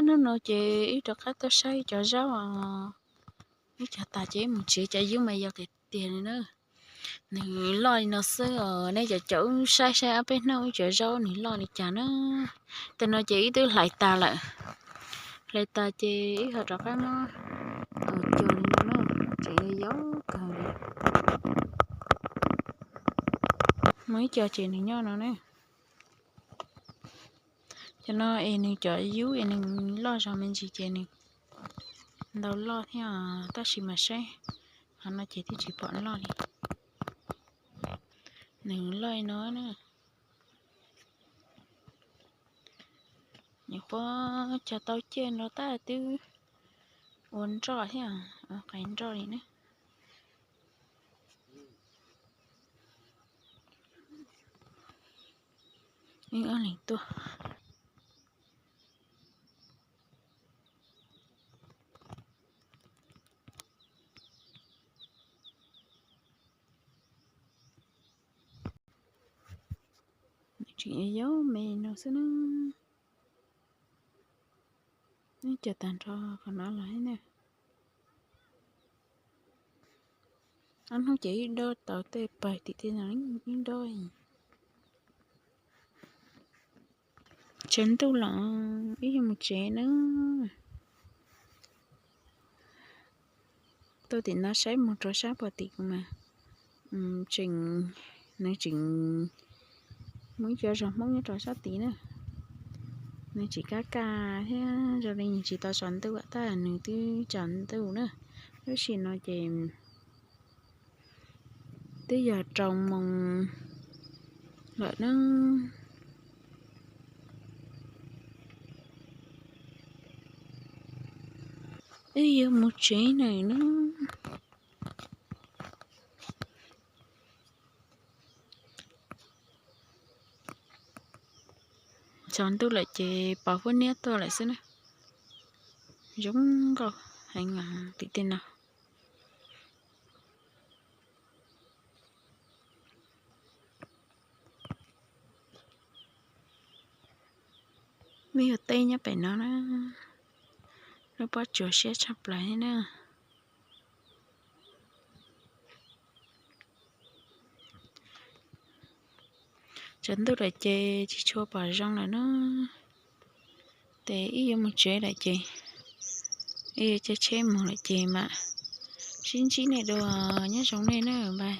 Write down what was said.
Hnub no ces wb rov qab tuaj saib cov zaub os. Wb cog tas ces wb mus tsev, cov yub mas yau tiag tiag li na. Nws loj li no xwb os, nej cov caum wb saib saib ob peb hnub wb cov zaub nws loj li cas na. Tam no ces wb twb hlais tas lawm. Hlais tas ces wb ho rov qab muab cog li no na, tseem yau kawg li. Muab ib co ces nws nyob no na. Cov no es nws cov yub es nws loj zog me ntsis ces nws ntau loj thiab, tab sis mas saib qhov no ces twb tsis pom loj li. Nws loj li no na. Nyuam qhuav cog tau ciaj no tab twb ua nroj thiab, ua qais nroj li na. Wb ob leeg tuaj. Nws tseem yau me no xwb na. Wb cog tag nrho qhov no los na. Ob hnub ces wb dob tau tej pawg tim tej no, wb dob. Tshav ntuj los wb yuav mus tsev na. Tuaj tim no saib mus rau sab puag tim kuv mas tseem, nws tseem muaj ib co zos Hmoob nyob rau sab tid na. Nws tseem kaj kaj thiab zoo li nws tsis tau tsaus ntuj, tab nws twb tsaus ntuj na. Lub sij hawm no ces twb yog rau moos lawm na. Wb yuav mus tsev lawm na. Tsaus ntuj lawm ces pos huab niab tuaj lawm xwb na. Zoo nkauj heev tim tej no. Muaj ib teb nyob pem no na, lub pob tsuas siab tshaj plaws thiab na. Tsaus ntuj lawm ces tsis tshua pom zoo lawm na. Ces wb yuav mus tsev lawm ces, wb yuav caij tsheb mus lawm ces mam sib ntsib nej dua, nyob zoo nej na, bye.